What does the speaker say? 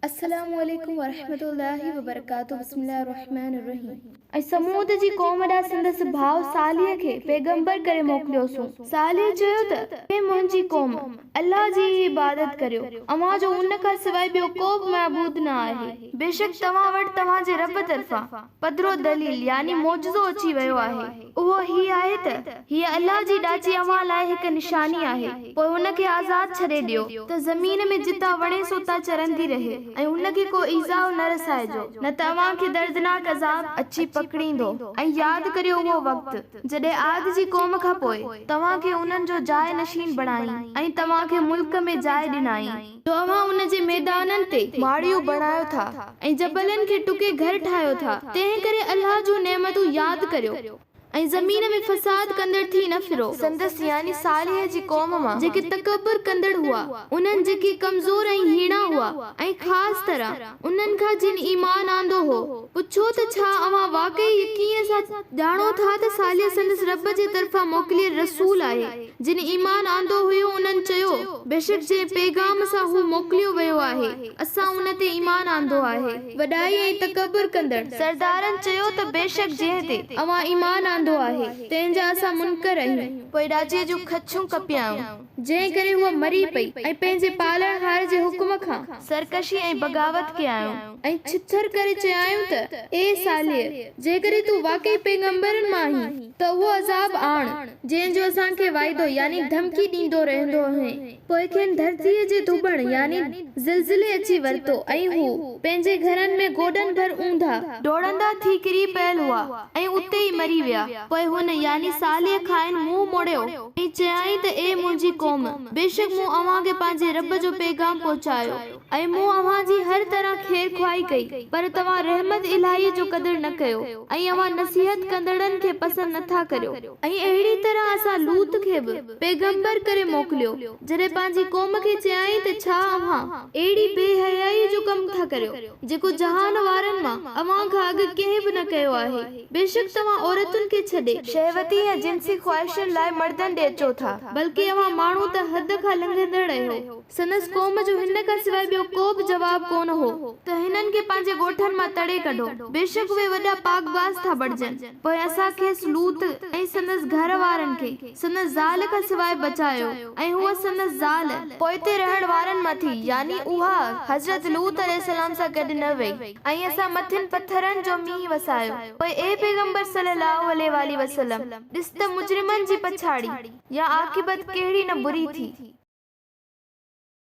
السلام عليڪم ورحمة الله وبرڪاته بسم الله الرحمن الرحيم. ۽ ثمود جي قوم ڏانهن سندس ڀاء صالح کي پيغمبر ڪري موڪليوسون. صالح چيو ته، اي منهنجي قوم! الله جي ئي عبادت ڪريو، اوهان جو ان کان سواء ٻيو ڪو به معبود نه آهي. بيشڪ توهان وٽ توهان جي رب طرفان پڌرو دليل، يعني معجزو، اچي ويو آهي، اهو هي آهي ته، هيء الله جي ڏاچي اوهان لاء هڪ نشاني آهي. پوء ان کي آزاد ڇڏي ڏيو ته زمين ۾ جتان وڻيس اتان چرندي رهي ۽ ان کي ڪو ايذاء نه رسائجو، نه ته اوهان کي دردناڪ عذاب اچي پڪڙيندو. ۽ ياد ڪريو اهو وقت، جڏهن عاد جي قوم کان پوء توهان کي انهن جو جاء نشين بڻائين ۽ توهان کي ملڪ ۾ جاء ڏنائين، جو اوهان ان جي ميدانن تي ماڙيون بڻايو ٿا ۽ جبلن کي ٽڪي گهر ٺاهيو ٿا، تنهنڪري الله جون نعمتون ياد ڪريو. ۽ زمين ۾ فساد ڪندڙ ٿي نه ڦرو. سندس يعني صالح جي قوم مان جيڪي تڪبر ڪندڙ هئا، انهن جيڪي ڪمزور ۽ هيڻا هئا ۽ خاص طرح انهن کان جن ايمان آندو هو، پڇو ته ڇا اوهان واقعي يقين سان ڄاڻو ٿا ته صالح سندس رب جي طرفان موڪليل رسول آهي؟ جن ايمان آندو هيو انهن چيو، بيشڪ جنهن پيغام سان هو موڪليو ويو آهي، اسان ان تي ايمان آندو آهي. وڏائي ۽ تڪبر ڪندڙ سردارن چيو ته بيشڪ جنهن تي اوهان ايمان آندو آهي، تنهن جا اسان منڪر آهيون. پوء ڏاچيء جون کڇون ڪپيائون. جنهن ڪري هوء مري پئي ۽ پنهنجي پالڻهار جي حڪم کان سرڪشي ۽ بغاوت ڪيائون. ۽ ڇٿر ڪري چيائون ته، اي صالح! جيڪڏهن تون واقعي پيغمبرن مان آهين ته اهو عذاب آڻ، جنهن جو اسان کي وعدو يعني ڌمڪي ڏيندو رهندو هئين. پوء کين ڌرتيء جي ڌٻڻ يعني زلزلي اچي ورتو ۽ هو، پنهنجي گهرن ۾ گوڏن ڀر اونڌا، ڊوڙندا ٿي ڪري پيل هئا ۽ اتي ئي مري ويا. پوء هن، يعني صالح، کانئن منهن موڙيو ۽ چيائين ته اي منهنجي قوم! بيشڪ مون اوهان کي پنهنجي رب جو پيغام پهچايو ۽ مون اوهان جي هر طرح خير خواهي ڪئي، پر توهان رحمت الاهيء جو قدر نه ڪيو ۽ اوهان نصيحت ڪندڙن کي پسند نه ٿا ڪريو. ۽ اهڙي طرح اسان لوط کي به، پيغمبر ڪري موڪليو، جڏهن پنهنجي قوم کي چيائين ته ڇا اوهان اهڙي بي حيائيء جو ڪم ٿا ڪريو، جيڪو جهان وارن مان اوهان کان اڳ ڪنهن به نه ڪيو آهي؟ بيشڪ توهان عورتن کي ڇڏي، شهوتي يا جنسي خواهشن لاء مردن ڏي اچو ٿا، بلڪه اوهان ماڻهو ته حد کان لنگهندڙ آهيو. سندس قوم جو هن کان سواء ٻيو ڪو به جواب ڪونه هو ته هنن کي پنهنجي ڳوٺن مان تڙي ڪڍو، بيشڪ اهي وڏا پاڪباز ٿا بڻجن. پوء اسان کيس، لوط، ۽ سندس گهر وارن کي، سندس زال کان سواء بچايو ۽ هوء سندس زال، پوئتي رهڻ وارن مان ٿي، يعني اها، حضرت لوط عليه السلام سان گڏ نه وئي، ۽ اسان مٿن پٿرن جو مينهن وسايو. پوء اي پيغمبر صلّي اللّٰه عليه واٰله وسلّم! ڏس ته مجرمن جي پڇاڙي، يا عاقبت، ڪهڙي نه بري ٿي.